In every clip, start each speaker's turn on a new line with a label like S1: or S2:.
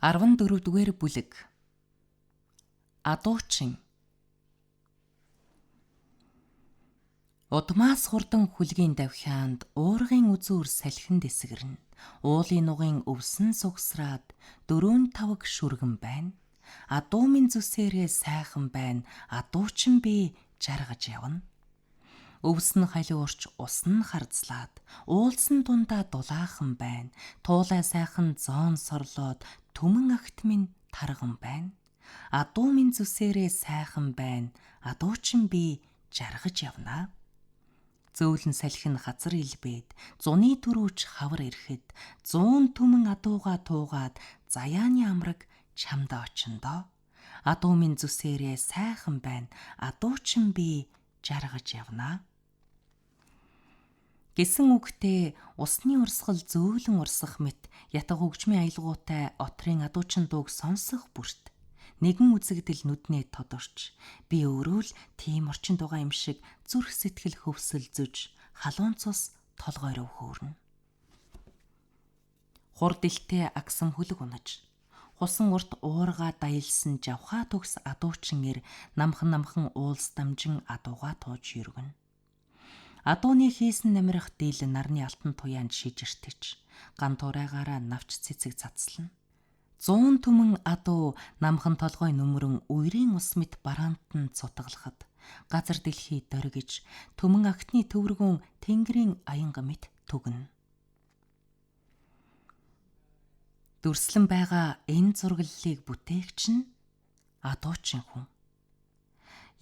S1: 14-р бүлэг. Адуучин. Удмаас хурдан хүлгийн давхианд уургын үзүүр салхин дэсгэрнэ. Уулын нугын өвсөн сугсраад дөрөөн тавг шүргэн байна. Адуу минь зүсээрээ сайхан байна. Адуучин би жаргаж явна. Өвс нь халиурч ус нь харцлаад уулсан дундаа дулаахан байна. Туулай сайхан зоон сорлоод түмэн агт минь тарган байна. Адуу минь зүсээрээ сайхан байна. Адуучин би жаргаж явна. Зөөлөн салхин хазар илбэд зуны түрүүч хавар ирэхэд 100 түмэн адууга туугаад заяаны амраг чамд очиндоо. Адуу минь зүсээрээ сайхан байна. Адуучин би жаргаж явна. Гэсэн үгтээ усны урсгал зөөлөн урсах мэт ятга хөгжмийн аялгуутай отрын адуучин дууг сонсох бүрт нэгэн үзэгдэл нүднээ тодорч би өөрөө л тийм орчинд байгаа юм шиг зүрх сэтгэл хөвсөлзөж халуун цус толгой руу хөөрнө. Хурд илтэй агсан хүлэг унаж хусан урт уурга даялсан жавхаа төгс адуучин эр намхан намхан уулс дамжин адууга тууж өргөнө. Адууны хийсэн намирах дийл нарны алтан туяанд шижиртэж ган турайгаараа навч цэцэг цацлана. 100 түмэн адуу намхан толгой нүмерэн үерийн ус мэт бараантан цутгалахад газар дэлхий дөргиж түмэн агтны төвөргөн тэнгэрийн аянга мэт түгнэ. Дүрслэн байгаа энэ зураглалыг бүтээгч нь адуучин хүн.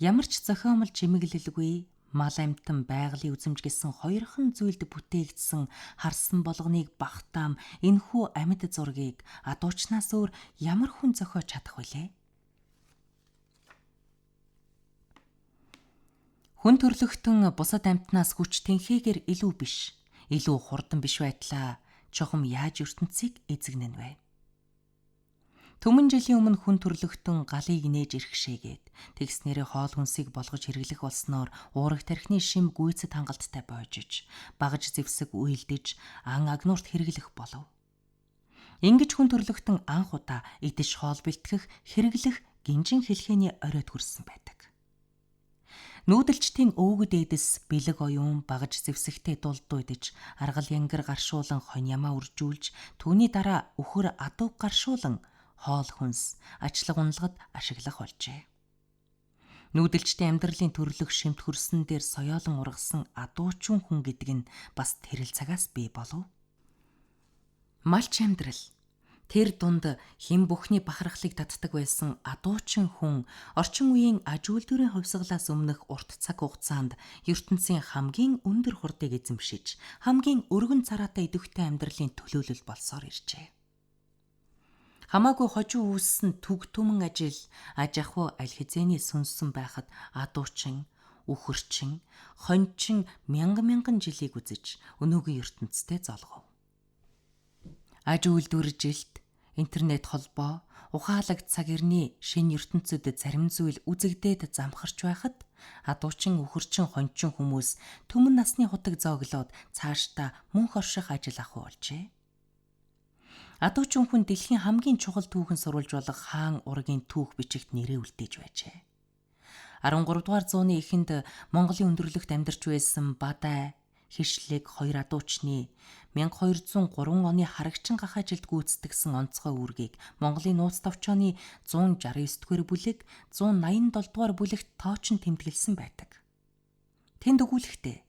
S1: Ямар ч зохиомл чимэглэлгүй мал амьтан байгалийн үзэмж гэсэн хоёрхан зүйлд бүтээгдсэн харсан болгоныг багтаам энэхүү амьд зургийг адуучнаас өөр ямар хүн зохиож чадах вүлээ? Хүн төрлөختөн бусад амьтнаас хүч тэнхээгээр илүү биш, илүү хурдан биш байтлаа чухам яаж ертөнцийг эзэгнэн вэ? Түмэн жилийн өмнө хүн төрлөختөн галыг нээж ирэхшээгээд тэгснээрээ хоол хүнсийг болгож хэрэглэх болсноор уураг тархины шим гүйцэд хангалттай бойжиж, багаж зэвсэг уйлдэж, ан агнуурт хэрэглэх болов. Ингэж хүн төрлөختөн анх удаа идэж хоол бэлтгэх, хэрэглэх гинжин хэлхээний оройд хүрсэн байдаг. Нүүдэлчдийн өвөг дээдэс бэлэг оюун багаж зэвсэгтэй дулдуйдэж, аргал янгар гаршуулан хонь ямаа үржүүлж, түүний дараа үхэр адуу гаршуулан хоол хүнс, ачлаг унлагад ашиглах болжээ. Нүүдэлчдийн амьдралын төрлөх шимт хөрсөн дээр соёолон ургасан адуучун хүн гэдэг нь бас тэрэл цагаас бий болов. Малч амьдрал тэр дунд хэн бүхний бахархлыг татдаг байсан адуучин хүн орчин үеийн аж үйлдвэрийн хувьсгалаас өмнөх урт цаг хугацаанд ертөнцийн хамгийн өндөр хурдыг эзэмшиж, хамгийн өргөн цараатай идэвхтэй амьдралын төлөөлөл болсоор иржээ. Хамаагүй хожуу үүссэн түг түмэн ажил аж ахуй аль хэзээний сүнсэн байхад адуучин, үхэрчин, хоньчин мянган мянган жилийг үзэж өнөөгийн ертөнцтэй золгов. Аж үйлдвэр жилт, интернет холбоо, ухаалаг цаг эртний шинэ ертөнцид зарим зүйл үзэгдээд замхарч байхад адуучин, үхэрчин, хоньчин хүмүүс түмэн насны хутаг зооглоод цаашдаа мөнх орших ажил ахуй болжээ. Адуучин хүн дэлхийн хамгийн чухал түүхэн сурвалж болох хаан ургийн түүх бичигт нэрээ үлдээж байжээ. 13 дугаар зууны эхэнд Монголын өндөрлөгт амьдарч байсан Бадай, Хишлэг хоёр адуучны 1203 оны харагчин гахаа жилд гүйцэтгэсэн онцгой үүргийг Монголын нууц товчооны 169 дугаар бүлэг, 187 дугаар бүлэгт тоочин тэмдэглэсэн байдаг. Тэнд өгүүлэхдээ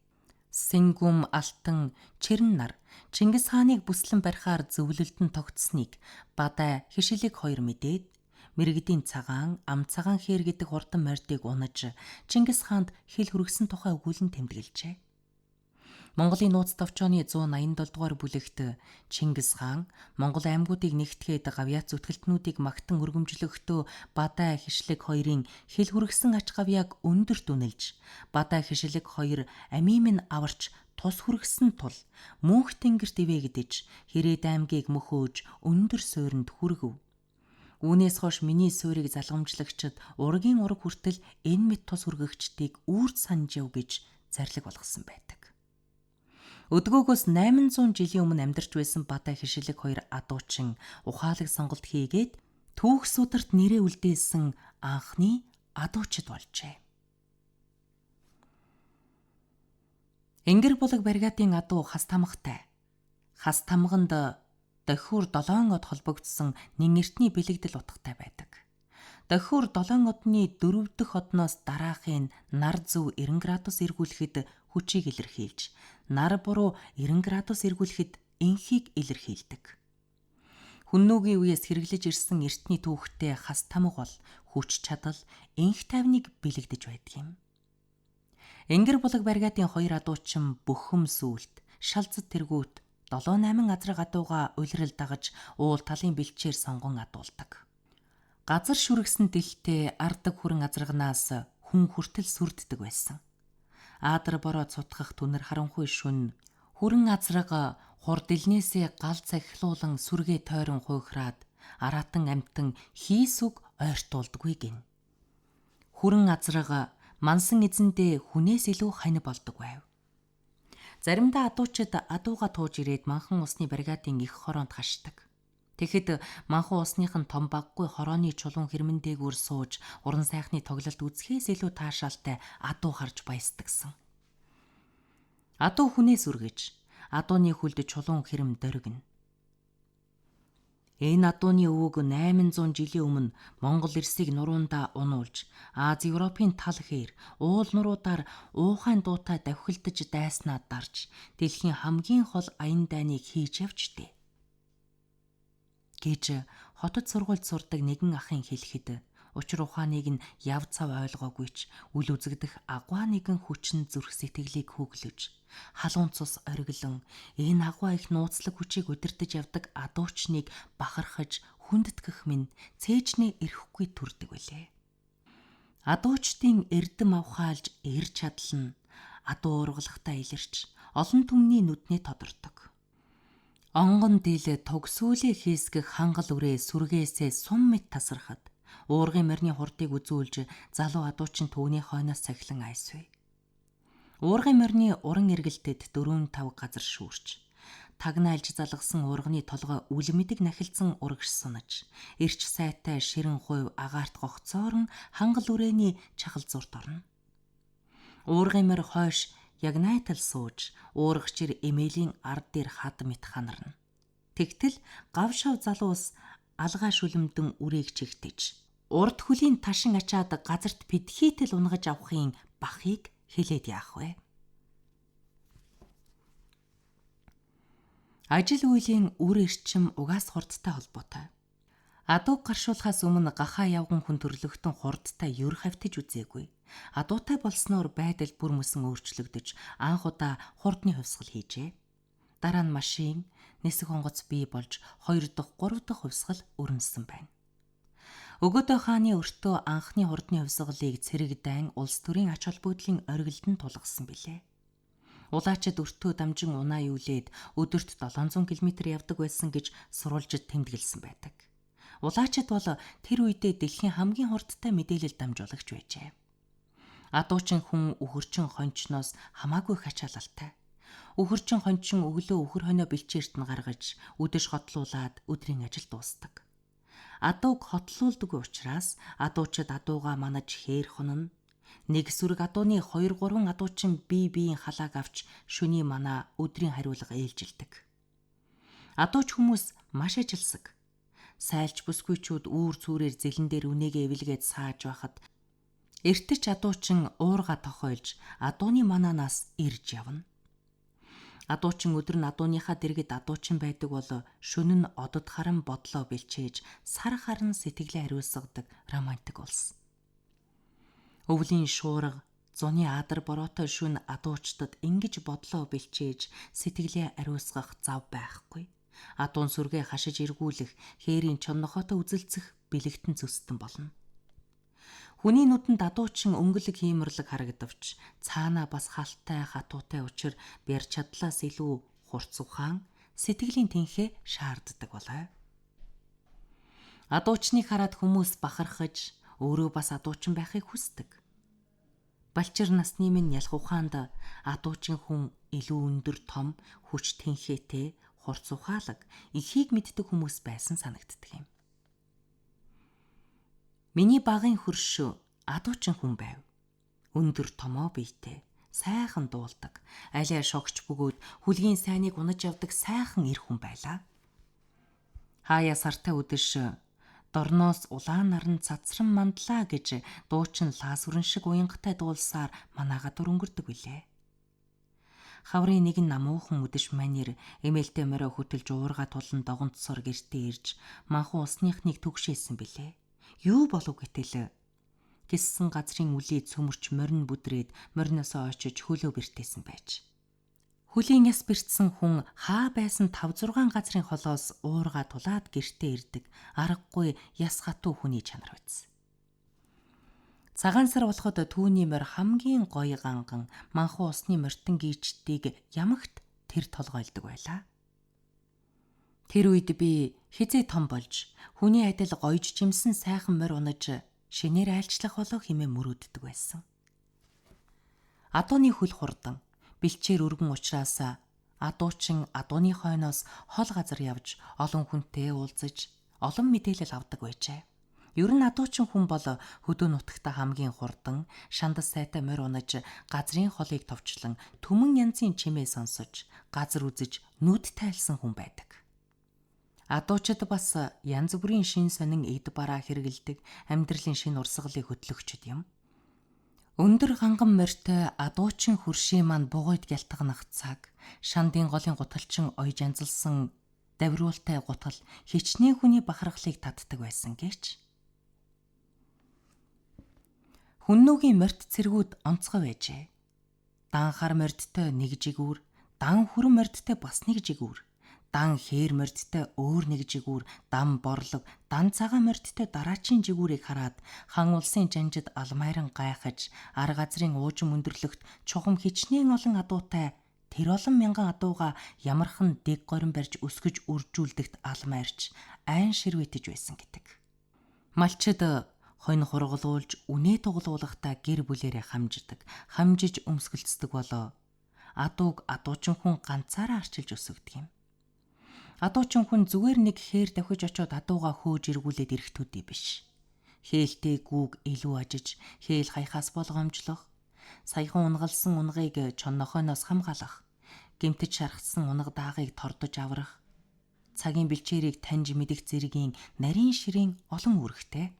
S1: Сэнгүм, Алтан, Чэрэн нар Чингис хааныг бүслэн барихаар зөвлөлдөн тогтсныг Бадай, Хишилэг хоёр мэдээд мэргэдийн цагаан, ам цагаан хээр гэдэг хурдан мордыг унаж Чингис хаанд хил хүргэсэн тухай өгүүлэн тэмдэглэжээ. Монголын нууц товчооны 187 дугаар бүлэгт Чингис хаан Монгол аймагуудыг нэгтгэхэд гавьяат зүтгэлтнүүдийг магтан өргөмжлөхдөө Бадай, Хишлэг хоёрын хил хүргэсэн ач гавьяаг өндөрт үнэлж, Бадай, Хишлэг хоёр амийн минь аварч тус хүргэсэн тул мөнх тэнгэрт ивээгдэж Хэрээд аймгийг мөхөөж өндөр суйранд хүргэв. Үүнээс хойш миний суурийг залгамжлагчид ургийн ураг хүртэл энэ мэт тус хүргэгчдийг үүрд санаж яв гэж зарлиг болгосон байдаг. Өдгөөгөөс 800 жилийн өмнө амьдарч байсан Бадай хишилэг хоёр адуучин ухаалаг сонголт хийгээд түүх сударт нэрээ үлдээсэн анхны адуучид болжээ. Энгэр булаг бригадын адуу хас тамгатай. Хас тамганд дохиур 7 од холбогдсон нэн эртний бэлэгдэл утгатай байдаг. Дохиур 7 одны 4 дэх одноос дараахын нар зөв 90 градус эргүүлэхэд хүчийг илэрхийлж, нар буруу 90 градус эргүүлэхэд энхийг илэрхийлдэг. Хүннүүгийн үеэс хэрэглэж ирсэн эртний түүхтэй хас тамга бол хүч чадал, энх тайвныг бэлэгдэж байдаг юм. Энгэр булаг бригадын хоёр адуучин бөхөм сүлт, шалзад тэргүүт 7-8 азраг адууга улирал дагаж уул талын бэлчээр сонгон адуулдаг. Газар шүргсэн дэлтэй ардаг хүрэн азрагнаас хүн хүртэл сүрддэг байсан. Аадар бороо цутгах түнэр харанхуй шүн хүрэн азраг хурд дэлнээсээ гал цахилуулан сүргээ тойрон хуйхраад араатан амтан хийсүг ойртуулдаггүй гин. Хүрэн азраг мансан эзэндээ хүнээс илүү хань болдог байв. Заримдаа адуучид адууга тууж ирээд манхан усны бригадын их хороонд хашдаг. Тэгэхэд манхан усных нь том баггүй хорооны чулуун хэрмэн дээгүүр сууж уран сайхны тоглолт үзэхээс илүү таашаалтай адуу харж баясдагсан. Адуу хүнээс үргэж, адууны хүлд чулуун хэрэм дөргинэ. Энэ адууны өвөг 800 жилийн өмнө Монгол ирсийг нурундаа унуулж, Аз Европын тал хээр, уул нуруудаар уухайн дуутай давхилдаж дайснаа дарж, дэлхийн хамгийн хол аян дайныг хийж явжтэй гэж хотод сургуульд сурдаг нэгэн ахын хэлэхэд учир ухааныг нь яв цав ойлгоогүй ч үл үзэгдэх агваа нэгэн хүчин зүрх сэтгэлийг хөглөж, халуун цус ориглон энэ агваа их нууцлаг хүчийг удирдах явдаг адуучныг бахархаж хүндэтгэх минь цээжнээ эрэхгүй төрдөг билээ. Адуучдын эрдэм авхаалж эр чадал нь адуу ургалахтаа илэрч олон түмний нүднээ тодордог. Онгон дил тугсүүлээ хийсгэх хангал үрээ сүргээсээ сум мэт тасархад уургын морины хурдыг үзүүлж залуу адуучин түүний хойноос цахилан айсвэ. Уургын морины уран эргэлтэд 4-5 газар шүүрч тагнаалж залгасан уурганы толгой үлмэдэг нахилцсан урагш сунаж эрч сайтай ширэн хувь агаарт гогцоорон хангал үрээний чахал зурт орно. Уургын морь хойш яг найтал сууж уургачир эмээлийн ард дээр хад мэт ханарна. Тэгтэл гав шав залуус алгаа шүлэмдэн үрээг чигтэж урд хөлийн ташин ачаад газарт бидхийтэл унгаж авахын бахыг хэлээд яах вэ? Ажил үйлийн үр эрчим угаас хурдтай холбоотой. Адууг гаршуулахаас өмнө гахаа явган хүн төрлөختөн хурдтай ер хавтаж үзээгүй. Адуутай болсноор байдал бүр мөсөн өөрчлөгдөж анх удаа хурдны хувьсгал хийжээ. Дараа нь машин, нисэх онгоц бий болж 2 дахь 3 дахь хувьсгал өрнөсөн байна. Өгөөдөө хааны өртөө анхны хурдны хувьсгалыг цэрэг дайн улс төрийн ач холбогдлын оргилд нь тулгасан билээ. Улаачид өртөө дамжин унаа юулээд өдөрт 700 км явдаг байсан гэж сурвалжид тэмдэглэсэн байдаг. Улаачид бол тэр үедээ дэлхийн хамгийн хурдтай мэдээлэл дамжуулагч байжээ. Адуучин хүн үхэрчин хончноос хамаагүй их ачаалалтай. Үхэрчин хончин өглөө үхэр хонио бэлчээрт нь гаргаж үдэш хотлуулад өдрийн ажил дуустдаг. Адууг хотлуулдаггүй учраас адуучид адуугаа манаж хээр хонно. Нэг сүрэг адууны 2 3 адуучин бие биеийн халааг авч шөний манаа өдрийн хариулга ээлжилдэг. Адууч хүмүүс маш ажилсаг. Сайлч бүсгүйчүүд үүр цүүрээр зэлэн дээр үнээгээ эвлэгээд сааж байхад эртэж адуучин уурга тохиолж адууны манаанаас ирж явна. Адуучин өдөр нь адууныхаа дэргэд адуучин байдаг бол шөнө нь одод харан бодлоо бэлчээж сар харан сэтгэлээ хариуцгадаг романтик улс. Өвлийн шуурга зуны адар бороотой шүн адуучдад ингэж бодлоо бэлчээж сэтгэлээ ариусгах зав байхгүй. Адуун сүргээ хашиж эргүүлэх, хээрийн чоннохоотой үзэлцэх бэлэгтэн цөстөн болно. Хүний нүдэнд адуучин өнгөлөг хиймэрлэг харагдавч цаанаа бас халтай хатуутай учир бяр чадлаас илүү хурц ухаан сэтгэлийн тэнхээ шаарддаг болоо. Адуучныг хараад хүмүүс бахархаж өөрөө бас адуучин байхыг хүсдэг. Балчир насны минь ялах ухаанд адуучин хүн илүү өндөр том, хүч тэнхээтэй, хурц ухаалаг, ихийг мэддэг хүмүүс байсан санагддаг юм. Миний багын хөрш адуучин хүн байв. Өндөр томоо биетэй, сайхан дуулдаг, алиа шогч бөгөөд хүлгийн сайныг унаж явдаг сайхан эр хүн байлаа. Хаяа сартай үдэш дорноос улаан наран цацран мандлаа гэж дуучин лаасүрэн шиг уянгатай дуулсаар манаагаа дур өнгөрдөг билээ. Хаврын нэгэн намуухан үдэш манер эмээлтэй морио хөтөлж уурга тулан догонцсоор гэртээ ирж манхуу усныхныг түгшээсэн билээ. Юу болов гэтэл гиссэн газрын үлээ цөмөрч морин бүдрээд мориноосоо очиж хөлөө бэртээсэн байж. Хөлийн яс бэртсэн хүн хаа байсан 5 6 газрын холоос уурга тулаад гэртээ ирдэг аргагүй яс хатуу хүний чанар биз. Цагаан сар болоход түүний морь хамгийн гоё ганган манхуу усны мортон гийчдийг ямагт тэр толгойлдог байлаа. Тэр үед би хизээ том болж хүний адил гоёж жимсэн сайхан морь унаж шинээр айлчлах болоо хэмээн мөрөөддөг байсан. Адууны хөл хурдан бэлчээр өргөн учраас адуучин адууны хойноос хол газар явж олон хүнтэй уулзаж олон мэдээлэл авдаг байжээ. Ер нь адуучин хүн бол хөдөө нутагта хамгийн хурдан шандас сайтай морь унаж газрын холыг товчлон түмэн янзын чимээ сонсож газар үзэж нүд тайлсан хүн байдаг. Адуучид бас янз бүрийн шин сонин эд бараа хэрэгэлдэг амьдралын шин урсгалыг хөтлөгчд юм. Өндөр ганган морьтой адуучин хөршийн маань бугуйд гялтганах цаг шандын голын гуталчин оёж янзалсан давируултай гутал хичнээн хүний бахархлыг татдаг байсан гэж. Хүннүүгийн морьт цэргүүд онцгой байжээ. Дан хар морьдтой нэг жигүүр, дан хүрэн морьдтой бас нэг жигүүр, дан хээр морьдтой өөр нэг жигүүр, дан борлог, дан цагаан морьдтой дараачийн жигүүрийг хараад хан улсын жанжид алмайран гайхаж, ар газрын уужим өндөрлөгт чухам хичнээн олон адуутай тэр олон мянган адууга ямархан дэг горин барьж өсгөж үржүүлдэгт алмайрч айн ширвэтэж байсан гэдэг. Малчид хонь хургалуулж үнээ туглуулахдаа гэр бүлээрээ хамждаг, хамжиж өмсгөлцдөг болоо адууг адуучин хүн ганцаараа арчилж өсгөдөг юм. Адуучин хүн зүгээр нэг хээр давхиж очиод адууга хөөж эргүүлээд ирэх төдий биш. Хээлтэй гүүг илүү ажиж, хээл хаяхаас болгоомжлох, саяхан унгалсан унгыг чон нохойноос хамгаалах, гэмтэж шархсан унаг даагийг тордож аврах, цагийн бэлчээрийг таньж мэдэх зэргийн нарийн ширийн олон үүрэгтэй.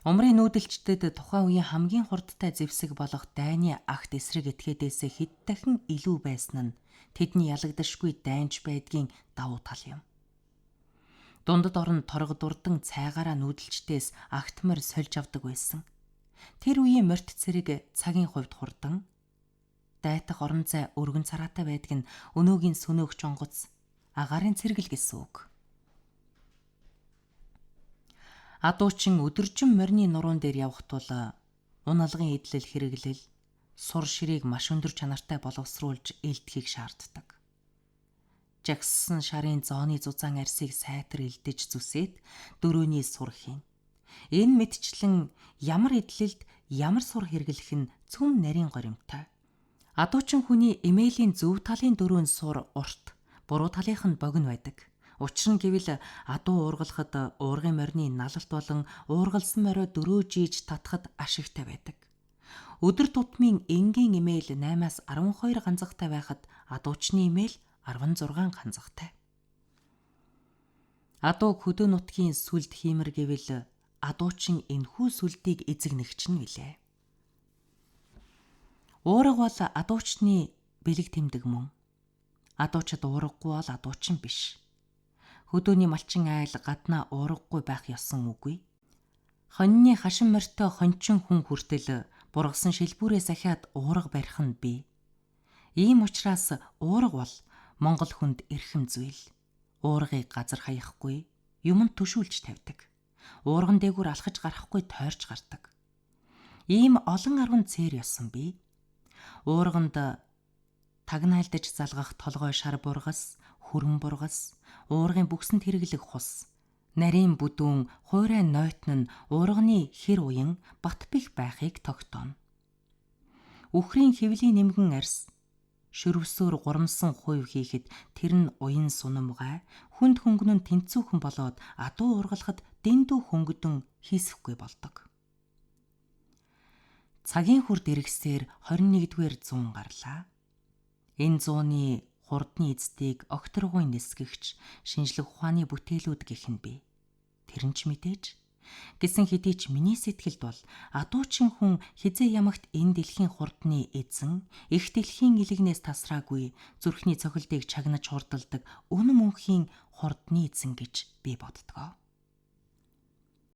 S1: Умрын нүүдэлчдэд тухайн үеийн хамгийн хурдтай зэвсэг болох дайны агт эсрэг этгээдээсээ хэд дахин илүү байсан нь тэдний ялагдашгүй дайнч байдгийн давуу тал юм. Дундад орон торго дурдан цайгаараа нүүдэлчдээс агт морь сольж авдаг байсан. Тэр үеийн морьт цэрэг цагийн хувьд хурдан дайтах орон зай өргөн цараатай байдаг нь өнөөгийн сөнөөгч онгоц агаарын цэргэл гэсэн үг. Адуучин өдөржин морины нуруун дээр явах тул уналгын эдлэл хэрэглэл сур ширээг маш өндөр чанартай боловсруулж элдэхийг шаарддаг. Жагссан шарын зооны зузаан арьсыг сайтар элдэж зүсээд дөрөөний сур хийн. Энэ мэтчлэн ямар эдлэлд ямар сур хэрэглэх нь цөм нарийн горимтой. Адуучин хүний эмээлийн зөв талын дөрөөн сур урт, буруу талынх нь богино байдаг. Учир нь гэвэл адуу уургалахад уургын морины налалт болон уургалсан морио дөрөө жийж татхад ашигтай байдаг. Өдөр тутмын энгийн эмээл 8-аас 12 ганцагтай байхад адуучны эмээл 16 ганцагтай. Адууг хөдөө нутгийн сүлд хиймэр гэвэл адуучин энхүү сүлдийг эзэгнэгч нь билээ. Уурга бол адуучны бэлэг тэмдэг мөн. Адуучид уургагүй бол адуучин биш. Хөдөөний малчин айл гаднаа уургагүй байх ёсон үгүй. Хоньны хашин морьтой хончин хүн хүртэл бургасан шилбүүрээ сахиад уурга барих нь бий. Ийм учраас уурга бол Монгол хүнд эрхэм зүйл. Уургыг газар хаяхгүй, юмд төшүүлж тавьдаг. Уурган дээгүүр алхаж гарахгүй тойрч гардаг. Ийм олон арван цээр ёсон бий. Уурганд тагнаалдаж залгах толгой шар бургас, хүрэн бургас, уургын бүксэнд хэрэглэх хус, нарийн бүдүүн хуурай нойтон нь уурганы хэр уян бат бих байхыг тогтооно. Үхрийн хэвлийн нэмгэн арьс, Шөрвсөөр гурамсан хувь хийхэд тэр нь уян сунамгай, хүнд хөнгөн нь тэнцүүхэн болоод адуу ургалахад дэндүү хөнгөдөн хийсэхгүй болдог. Цагийн хүрд эргэсээр 21-р зуун гарлаа. Энэ зууны хурдны эздийг огторгуйн нисгэгч, шинжлэх ухааны бүтээлүүд гэх нь бий. Тэр нь ч мэдээж. Гэсэн хэдий ч миний сэтгэлд бол адуучин хүн хизээ ямагт энэ дэлхийн хурдны эзэн, их дэлхийн илэгнээс тасраагүй зүрхний цохилтыг чагнаж хурдалдаг үнэн мөнхийн хурдны эзэн гэж би боддгоо.